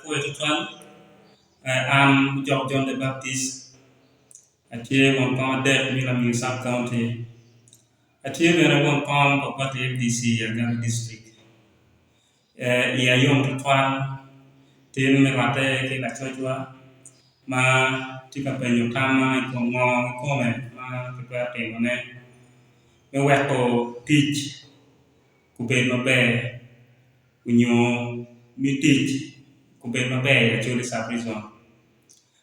Apwoyo tutwal an Ojok John the Baptist atye won kom adek me Lamiu Sub County atye bene won kom pa pati FDC i Agaba District iya yom tutwal tin me rwatte ki lacocwa ma tye ka penyo tamma i kom ngo kikome ma kitwero timone me weko tic obed maber nyo me tic obed maber i Acholi Sub Region.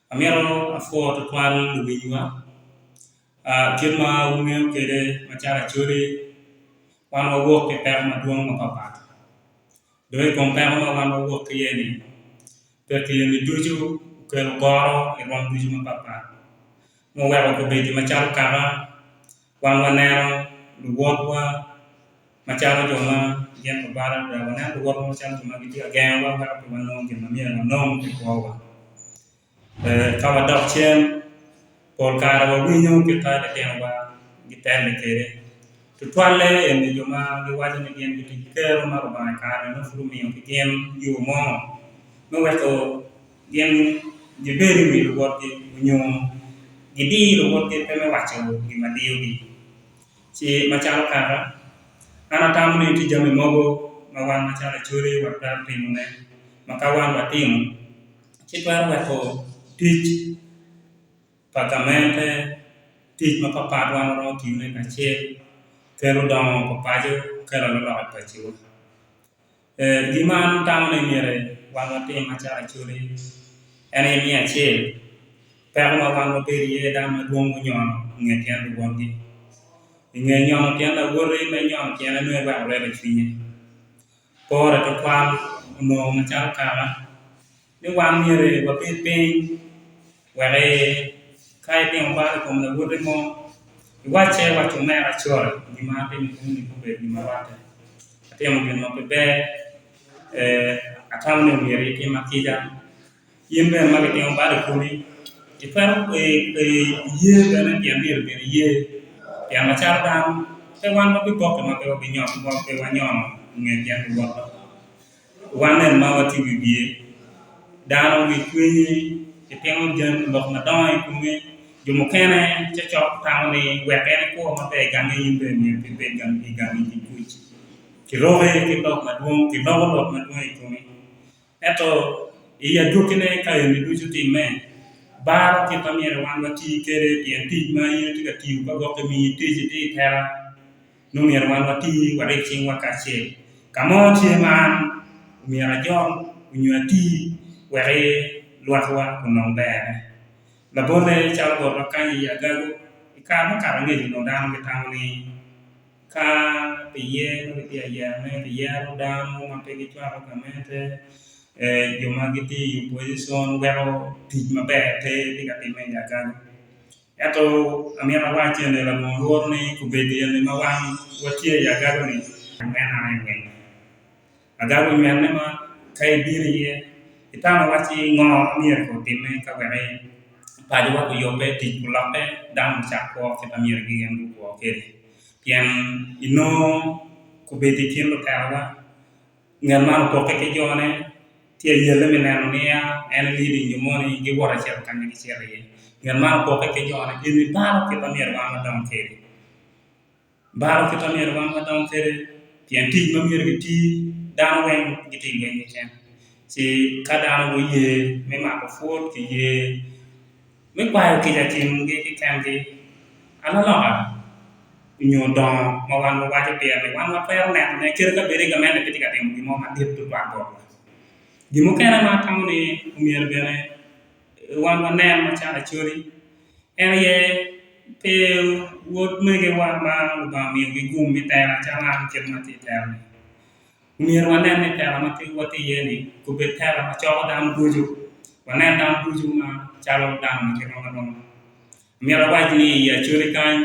Amito apwo tutwal luwinywa kit ma wungeyo kwede macalo Acholi wan wawok ki peko madwong mapatpat dong i kom peko ma wan wawok ki iye-ni peki eni ducu okelo goro i rwom ducu mapatpat ma oweko gubedo macalo kaka Wan waneno luwotwa macalo jo ma gin lubalo adada, waneno luwotwa macalo jo ma gitye ka gengowa weko pe wanongo gin ma myero wanong i kwowa. Ka wadok cen, pol kare wawinyo kit ma litinowa gitelle kwede, tutwalle eni jo ma giwaco ni gin gitye ki kero ma Lubanga i kare-ni nongo pud omiyo ki gin yo mo me weko Gin gibedo i wi luwotgi nyo gidiyo luwotgi pe me waco gin ma diyogi. Ci macalo kaka, an atamo ni tye jami mogo ma wan macalo Acholi watwero timone ma ka wan watimo ci twero weko tic pa gamente, tic mapatpat wan waromo tiyone kacel kelo dongo pa paco kelo alokaloka i paciwa. Gin ma an atamo ni myero wan watim macalo Acholi en aye me acel peko ma wan wabedo iye dano madwong gunyono nge tyen luwotgi inge nyono tyen lawoti ma inyono tyene nongo iweko remo i cwinye pore tutwal onongo macalo kaka ni wan myero wabed piny wek ka itimo bal i kom lawoti mo iwacce iwac omera col gin ma atimo eni pe obedo gin ma rwatte atimo gin ma pe ber atamo ni myero itima kica in bene ma kitimo bal i komi itwero iye bene pien myero bene iye pien macalo dano pe wan wabipokke ma pe wanyono nge tyen luwotwa. Wan eni ma watye i wi bye, dano gikwinyi, gitimo jami lok madongo i komi, jo mukene cokcok tamo ni wek en ekwo maber i gange in bene myero pe ibed i gangi ki kuc. Kiroki ki lok madwong, kiloko lok madwong i komi ento i agikine ka eni ducu otimme, baro kit ma myero wan wati kwede pien tic ma in itye ka tiyo ka gwok kimiyi tic itye i tela. Nongo myero wan wati warib cingwa kacel. Ka mo tye ma an myero ajol nyo ati wek lwakwa onong berne. Labolle calo botwa kany i Agago, i kare mukato angec onongo dano gitamo ni ka kiyer ma kitye ka yerone kiyero dano ma pe gicwako gamente, jo ma gitye i opposition weko tic maber pe tye ka timme i Agago. Ento amito awac eni labongo lworo ni kobedo eni ma wan watye i agago-ni nywena aye weng. Agago nywene ma ka ibino iye itamo iwacci ngo ma myero otimme ka wek pacowa guyubbe tic olokke dano gucak kwo kit ma myero gin gukwo kwede pien inongo kobedo i kin lutelawa Ngat man opokke ki jone, tye ayelle me neno ni en leading jo moni giwoto acito ka ma gicito iye. Ngat man opokke ki jone, eni balo kit ma myero wan wadong kwede, balo kit ma myero wan wadong kwede pien tic ma myero giti dano weng gitye i lweny keken ci ka dano guye me mako pwod kiye me kwayo kica i kingi kekengi alaloka nyo dongo ma wan wawaco pire ni wan watwero nenone kadi ka bed ni gamente pe tye ka timo gin mo madit tutwal botwa. Gin mukene ma atamo ni omyero bene wan wanen macalo Acholi en aye pe utmegiwa ma Lubanga omiyogi gum me tela calo an kit ma atye i tela-ni Myero wanen ni tela ma watye iye-ni obed tela ma coko dano ducu, wanen dano ducu macalo dano ma girom aroma. Myero awac ni i Acholi kany,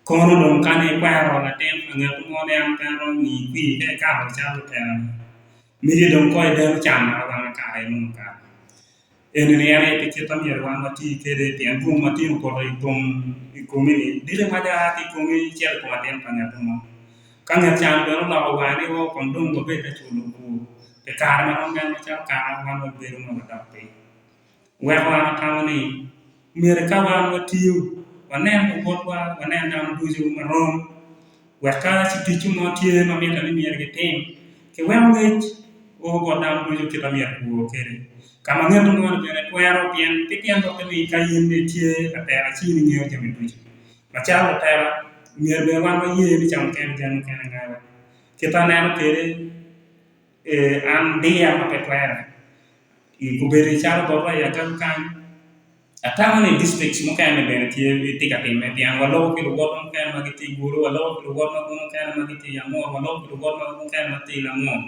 kono dong ka ni ikwero latin pa ngat mo ni an pe aromo miyi kwir ka ikato calo lutela-ni, mege dong kong ideno can awanga kare nongo okato. Eni-ni en aye pi kit ma myero wan wati kwede pien gum ma tin opoto i kom i komi-ni diki mac a ki i komi cito i kom atin pa ngat mo. Ka ngat can bene oloko wange ni o kong dong wabed ka culo kwor. Pi kare ma rom meno macalo kaka wan wabedo ma wadok piny. Weko an atamo ni myero ka wan watiyo wanen luwotwa, wanen dano ducu marom wek ka ticce mo tye ma mitte ni myero gitim kiweko ngec o bot dano ducu kit ma myero guwor kwede. Ka ma ngat moni bene twero pien pe tyen lokke ni ka in itye latela ci in ingeyo jami ducu. Macalo lutela myero bene wan waye ni ca mukene jami mukene ngaba. Kit ma aneno kwede an diya ma pe twere obedo calo botwa i agako kany atamo ni district mukene bene tye ka timme pien waloko ki luwotwa mukene ma gitye i Gulu, waloko ki luwotwa mukene ma gitye i Amuru, waloko ki luwotwa mukene ma gitye i Lamur.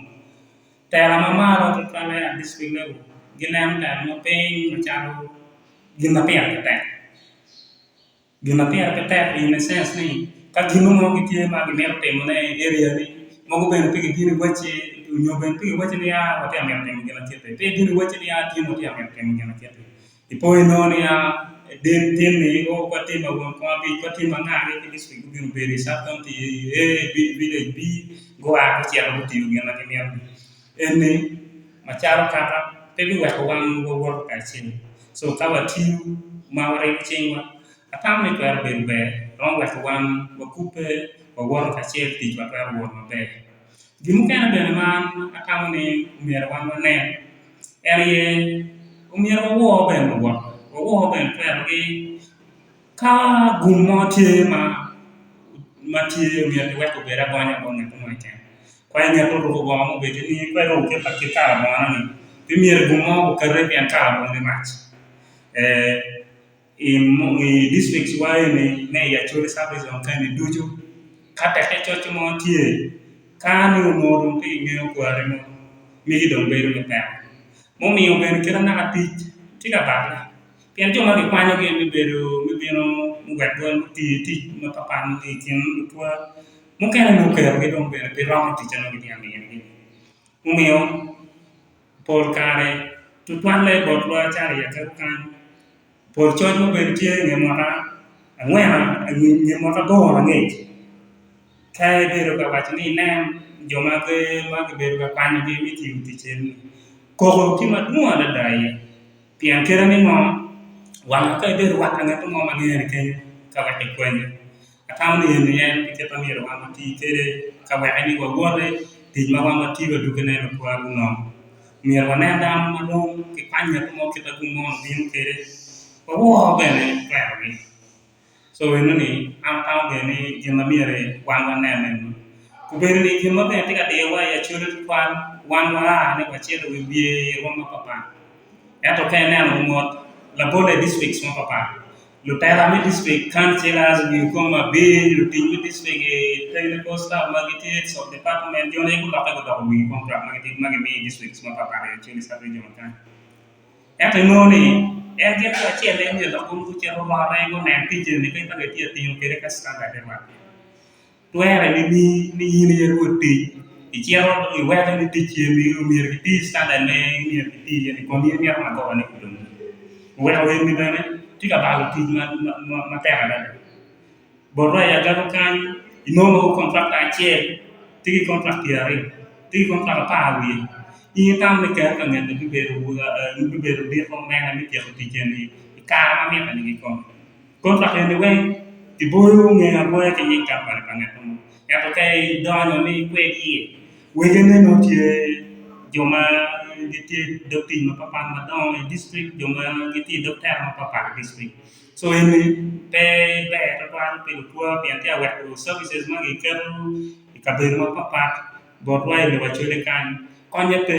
Tela ma malo tutwalle at district level gineno tela ma piny macalo gin ma pire pe tek. Gin ma pire pe tek in a sense ni ka gin mo gitye ma gimito timone i area ni mogo bene pe gibino iwacci nyo bene pe giwacci ni aa watye ka mito timo gin acel-li pe gibino iwacci ni aa tin watye ka mito timo gin acel-li ipo inongo ni aa tin ni oo kwa tim awon kom abic kwa tim anga-gi ki district gubino gubedo i sub county A village B gua gucito gutiyo gin ma gimito-ni eni macalo kaka pe biweko wan wawoto kacel. Co ka watiyo ma waribo cingwa, atamo ni twero bedo ber romo weko wan wakubbe, wawoto kacel, ticwa twero wot maber. Gin mukene bene ma an atamo ni myero wan wanen en aye myero wawor bene luwotwa, wawor bene twerogi. Ka gum mo tye ma tye myero kiwek obed agonya bot ngat mo keken. Ka i nget oruko bongo ma obedo ni ka iruko kit kala bongona ni pe myero gum mo okati pien kala bongoni rac. I district wa eni me i Acholi sub region keni ducu ka teke coc mo tye ka ni onongo dong pe ingeyo kwari mo megi dong bedo me peko mumiyo bene kit ma naka tic tye ka balle. Pien jo ma gikwanyogi me bedo me bino wek guti tic mapatpat i kin lutwa mukene nongo kerogi dong bene pe romo ticce nongo gitye ka miyone-ni. Mumiyo pol kare tutwalle botwa calo i Agako kany pol coc mubedo tye i nge mwaka angwen nge mwaka aboro angec ka ibedo ka waco ni inen jo ma kibedo ka kwanyogi me tiyo tic eni koko tye madwong adada iye. Pien kite ni ngo, wanga ka ibedo wat ka ngat mo ma ngene kenyo ka wek kikwenye. Atamo ni eni en kit ma myero wan wati kwede ka wek ni wawote tic ma wan watiyo adwogine lutwa gunong. Myero wanen dano ma rom kikwany ngat mo kit ma gum mo obino kwede wawor bene twerogi. Co enoni an atamo bene ni gin ma myero wan wanen eno obedo ni gin ma bene tye ka diyowa i Acholi tutwal wan waa ni wacito i wi bye i rwom mapapat ento ka ineno mot labolle i district mapapat lutela me district councilors wi kom abic lutic me district technical staff ma gitye sub department joni aye gulokke gudoko wigi contract ma gimiyo i district mapapat i Acholi sub region kany. Ento inongo ni en gin jo acel aye myero dok gucit gurore gunen tic eni kit ma gitye ka timo kwede ka citandad rwatte. Twere ni ni in aye rwod tic icito iweko ni tic eni myero kiti citandad me myero kiti iye ni kun in imito magoba ni odongi. Oweko eni bene tye ka balo tic matek adada. Botwa i agako kany inongo mogo kontrakta acel tye ki kontrak pyeraryo tye ki kontrak apar wiye in itamo ni kero pa ngat-ti bibedo dit romo mene me tyeko tic eni i kare ma mitte ni kikome. Kontrak eni weng kiboyo nge aboya ki nying kampani pa ngat mo ento ka idonyo ni ikwed iye wegine nongo tye jo ma gitye i dog tic mapatpat madongo i dictrik jo ma gitye i dog tela mapatpat i dictrik. Co eni pe ber tutwal pi lutwa pien tye ka weko services ma kiketo i kabedo mapatpat botwa i lobo Acholi kany konye pe.